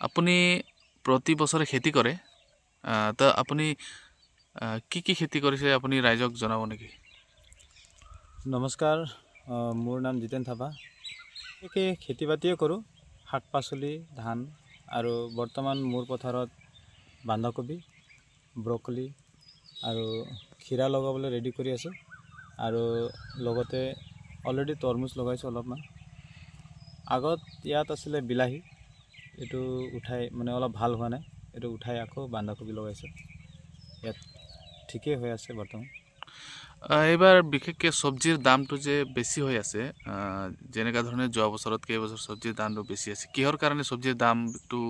আপুনি প্ৰতি বছৰে খেতি কৰে, তো আপুনি কি কি খেতি কৰিছে আপুনি ৰাইজক জনাব নেকি? নমস্কাৰ, মোৰ নাম জিতেন থাপা। বিশেষকৈ খেতি বাতিয়ে কৰোঁ, শাক পাচলি, ধান, আৰু বৰ্তমান মোৰ পথাৰত বন্ধাকবি, ব্ৰকলি আৰু খীৰা লগাবলৈ ৰেডি কৰি আছোঁ, আৰু লগতে অলৰেডি তৰমুজ লগাইছোঁ অলপমান। আগত ইয়াত আছিলে বিলাহী, এইটো উঠাই মানে অলপ ভাল হোৱা নাই, এইটো উঠাই আকৌ বন্ধাকবি লগাইছোঁ। ইয়াত ঠিকেই হৈ আছে বৰ্তমান। এইবাৰ বিশেষকৈ চব্জিৰ দামটো যে বেছি হৈ আছে, যেনেকুৱা ধৰণে যোৱা বছৰতকৈ এইবছৰ চব্জিৰ দামটো বেছি আছে, কিহৰ কাৰণে চব্জিৰ দামটো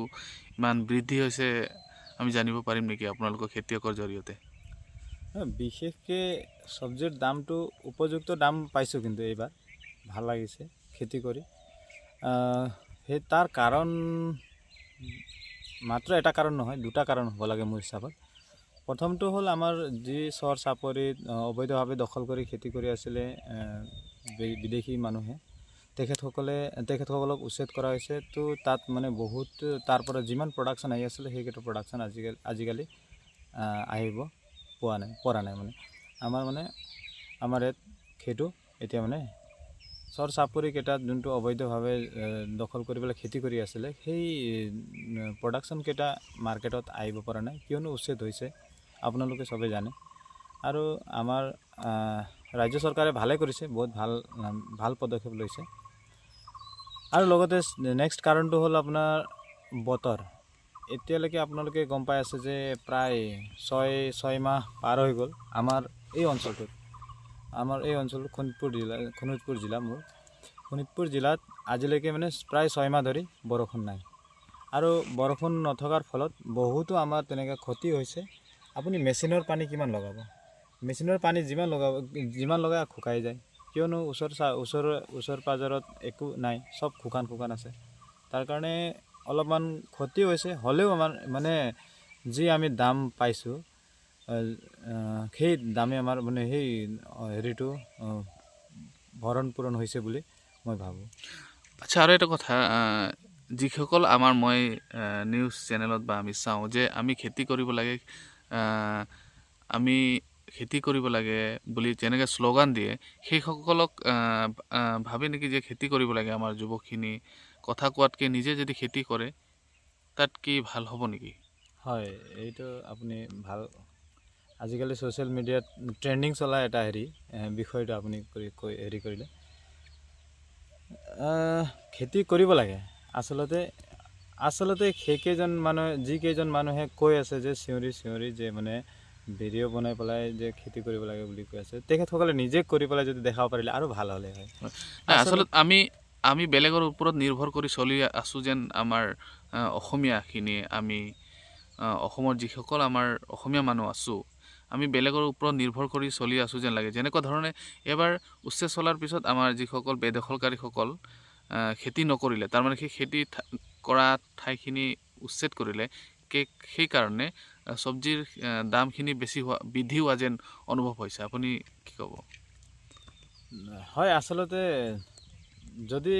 ইমান বৃদ্ধি হৈছে আমি জানিব পাৰিম নেকি আপোনালোকৰ খেতিয়কৰ জৰিয়তে? বিশেষকৈ চব্জিৰ দামটো উপযুক্ত দাম পাইছোঁ, কিন্তু এইবাৰ ভাল লাগিছে খেতি কৰি। সেই তাৰ কাৰণ মাত্ৰ এটা কাৰণ নহয়, দুটা কাৰণ হ'ব লাগে মোৰ হিচাপত। প্ৰথমটো হ'ল আমাৰ যি চৰ চাপৰিত অবৈধভাৱে দখল কৰি খেতি কৰি আছিলে বিদেশী মানুহে, তেখেতসকলক উচ্ছেদ কৰা হৈছে। তো তাত মানে বহুত তাৰ পৰা যিমান প্ৰডাকশ্যন আহি আছিলে সেইকেইটা প্ৰডাকশ্যন আজিকালি আহিব পোৱা নাই, পৰা নাই। মানে আমাৰ মানে আমাৰ ইয়াত সেইটো এতিয়া মানে চৰ চাপৰিকেইটাত যোনটো অবৈধভাৱে দখল কৰি পেলাই খেতি কৰি আছিলে, সেই প্ৰডাকশ্যনকেইটা মাৰ্কেটত আহিব পৰা নাই, কিয়নো উচ্ছেদ হৈছে, আপোনালোকে চবেই জানে। আৰু আমাৰ ৰাজ্য চৰকাৰে ভালে কৰিছে, বহুত ভাল ভাল পদক্ষেপ লৈছে। আৰু লগতে নেক্সট কাৰণটো হ'ল আপোনাৰ বতৰ। এতিয়ালৈকে আপোনালোকে গম পাই আছে যে প্ৰায় ছয় মাহ পাৰ হৈ গ'ল আমাৰ এই অঞ্চলটোত। আমাৰ এই অঞ্চলটো শোণিতপুৰ জিলা, শোণিতপুৰ জিলা, মোৰ শোণিতপুৰ জিলাত আজিলৈকে মানে প্ৰায় 6 মাহ ধৰি বৰষুণ নাই। আৰু বৰষুণ নথকাৰ ফলত বহুতো আমাৰ তেনেকৈ ক্ষতি হৈছে। আপুনি মেচিনৰ পানী কিমান লগাব, মেচিনৰ পানী যিমান লগাব, যিমান লগাই শুকাই যায়, কিয়নো ওচৰ পাজৰত একো নাই, চব শুকান শুকান আছে। তাৰ কাৰণে অলপমান ক্ষতি হৈছে। হ'লেও আমাৰ মানে যি আমি দাম পাইছোঁ, সেই দামে আমাৰ মানে সেই হেৰিটো ভৰণ পূৰণ হৈছে বুলি মই ভাবোঁ। আচ্ছা, আৰু এটা কথা, যিসকল আমাৰ মই নিউজ চেনেলত বা আমি চাওঁ যে আমি খেতি কৰিব লাগে, আমি খেতি কৰিব লাগে বুলি যেনেকৈ শ্লোগান দিয়ে, সেইসকলক ভাবে নেকি যে খেতি কৰিব লাগে? আমাৰ যুৱকখিনি কথা কোৱাতকৈ নিজে যদি খেতি কৰে তাত কি ভাল হ'ব নেকি? হয়, এইটো আপুনি ভাল, আজিকালি ছ'চিয়েল মিডিয়াত ট্ৰেণ্ডিং চলা এটা হেৰি বিষয়টো আপুনি কৰি কৈ হেৰি কৰিলে। খেতি কৰিব লাগে। আচলতে আচলতে সেইকেইজন মানুহে, যিকেইজন মানুহে কৈ আছে যে চিঞৰি চিঞৰি যে মানে ভিডিঅ' বনাই পেলাই যে খেতি কৰিব লাগে বুলি কৈ আছে, তেখেতসকলে নিজে কৰি পেলাই যদি দেখাব পাৰিলে আৰু ভাল হ'লে হয়। আচলতে আমি বেলেগৰ ওপৰত নিৰ্ভৰ কৰি চলি আছোঁ যেন আমাৰ অসমীয়াখিনিয়ে, আমি অসমৰ যিসকল আমাৰ অসমীয়া মানুহ আছোঁ, আমি বেলেগৰ ওপৰত নিৰ্ভৰ কৰি চলি আছোঁ যেন লাগে। যেনেকুৱা ধৰণে এবাৰ উচ্ছেদ চলাৰ পিছত আমাৰ যিসকল বেদখলকাৰীসকল খেতি নকৰিলে, তাৰমানে সেই খেতি কৰা ঠাইখিনি উচ্ছেদ কৰিলে, সেইকাৰণে চব্জিৰ দামখিনি বেছি হোৱা, বৃদ্ধি হোৱা যেন অনুভৱ হৈছে। আপুনি কি ক'ব? হয়, আচলতে যদি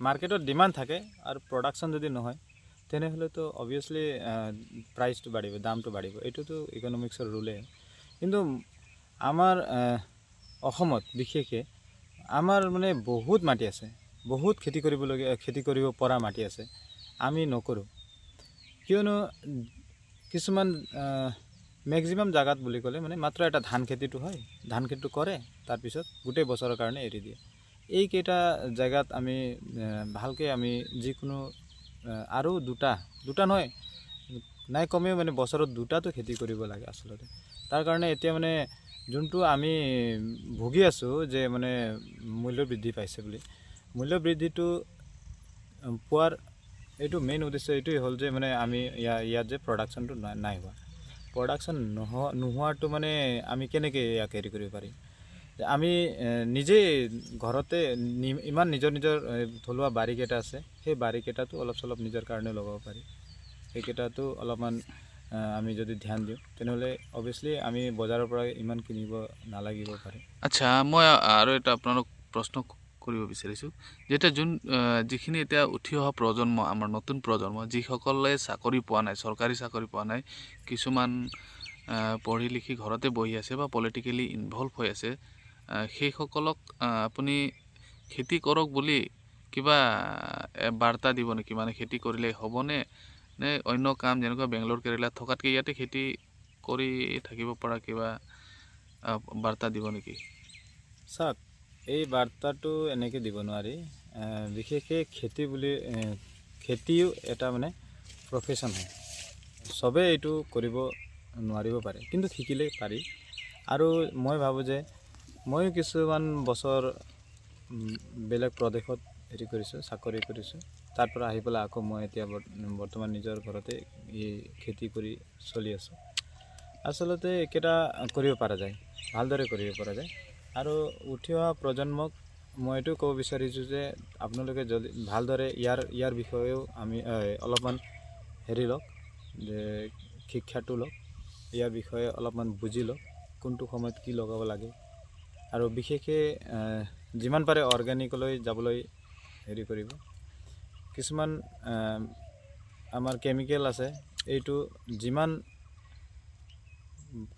মাৰ্কেটত ডিমাণ্ড থাকে আৰু প্ৰডাকশ্যন যদি নহয়, তেনেহ'লেতো অভিয়াছলি প্ৰাইচটো বাঢ়িব, দামটো বাঢ়িব। এইটোতো ইকনমিক্সৰ ৰুলে। কিন্তু আমাৰ অসমত বিশেষকৈ আমাৰ মানে বহুত মাটি আছে, বহুত খেতি কৰিবলগীয়া, খেতি কৰিব পৰা মাটি আছে, আমি নকৰোঁ। কিয়নো কিছুমান মেক্সিমাম জেগাত বুলি ক'লে মানে মাত্ৰ এটা ধান খেতিটো হয়, ধান খেতিটো কৰে, তাৰপিছত গোটেই বছৰৰ কাৰণে এৰি দিয়ে। এইকেইটা জেগাত আমি ভালকৈ আমি যিকোনো আৰু দুটা দুটা নহয়, নাই কমেও মানে বছৰত দুটাতো খেতি কৰিব লাগে আচলতে। তাৰ কাৰণে এতিয়া মানে যোনটো আমি ভুগি আছোঁ যে মানে মূল্য বৃদ্ধি পাইছে বুলি, মূল্য বৃদ্ধিটো পোৱাৰ এইটো মেইন উদ্দেশ্য এইটোৱেই হ'ল যে মানে আমি ইয়াত যে প্ৰডাকশ্যনটো নাই হোৱা, প্ৰডাকশ্যন নোহোৱাটো মানে আমি কেনেকৈ ইয়াক হেৰি কৰিব পাৰিম? আমি নিজেই ঘৰতে ইমান নিজৰ নিজৰ থলুৱা বাৰীকেইটা আছে, সেই বাৰীকেইটাতো অলপ চলপ নিজৰ কাৰণে লগাব পাৰি। সেইকেইটাতো অলপমান আমি যদি ধ্যান দিওঁ, তেনেহ'লে অভিয়াছলি আমি বজাৰৰ পৰা ইমান কিনিব নালাগিব পাৰে। আচ্ছা, মই আৰু এটা আপোনালোক প্ৰশ্ন কৰিব বিচাৰিছোঁ, যেতিয়া যোন যিখিনি এতিয়া উঠি অহা প্ৰজন্ম, আমাৰ নতুন প্ৰজন্ম, যিসকলে চাকৰি পোৱা নাই, চৰকাৰী চাকৰি পোৱা নাই, কিছুমান পঢ়ি লিখি ঘৰতে বহি আছে বা পলিটিকেলি ইনভলভ হৈ আছে, সেইসকলক আপুনি খেতি কৰক বুলি কিবা বাৰ্তা দিব নেকি? মানে খেতি কৰিলে হ'বনে, নে অন্য কাম যেনেকুৱা বেংগলোৰ কেৰেলাত থকাতকৈ ইয়াতে খেতি কৰি থাকিব পৰা কিবা বাৰ্তা দিব নেকি? চাওক, এই বাৰ্তাটো এনেকৈ দিব নোৱাৰি। বিশেষকৈ খেতি বুলি খেতিও এটা মানে প্ৰফেশ্যন হয়। চবেই এইটো কৰিব নোৱাৰিব পাৰে, কিন্তু শিকিলে পাৰি। আৰু মই ভাবোঁ যে ময়ো কিছুমান বছৰ বেলেগ প্ৰদেশত হেৰি কৰিছোঁ, চাকৰি কৰিছোঁ। তাৰ পৰা আহি পেলাই আকৌ মই এতিয়া বৰ্তমান নিজৰ ঘৰতে এই খেতি কৰি চলি আছোঁ। আচলতে এইকেইটা কৰিব পৰা যায়, ভালদৰে কৰিব পৰা যায়। আৰু উঠি অহা প্ৰজন্মক মই এইটো ক'ব বিচাৰিছোঁ যে আপোনালোকে যদি ভালদৰে ইয়াৰ বিষয়েও আমি অলপমান হেৰি লওক, যে শিক্ষাটো লওক, ইয়াৰ বিষয়ে অলপমান বুজি লওক, কোনটো সময়ত কি লগাব লাগে। আৰু বিশেষকৈ যিমান পাৰে অৰ্গেনিকলৈ যাবলৈ হেৰি কৰিব। কিছুমান আমাৰ কেমিকেল আছে, এইটো যিমান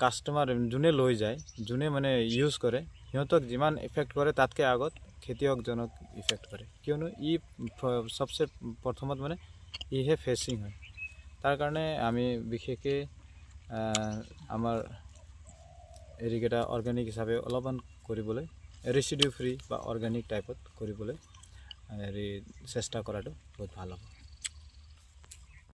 কাষ্টমাৰ যোনে লৈ যায়, যোনে মানে ইউজ কৰে, সিহঁতক যিমান ইফেক্ট কৰে তাতকৈ আগত খেতিয়কজনক ইফেক্ট কৰে। কিয়নো ই চবচে প্ৰথমত মানে ইহে ফেচিং হয়। তাৰ কাৰণে আমি বিশেষকৈ আমাৰ হেৰিকেইটা অৰ্গেনিক হিচাপে অলপমান কৰিবলৈ, ৰেচিডিউ ফ্ৰী বা অৰ্গেনিক টাইপত কৰিবলৈ হেৰি চেষ্টা কৰাটো বহুত ভাল হ'ব।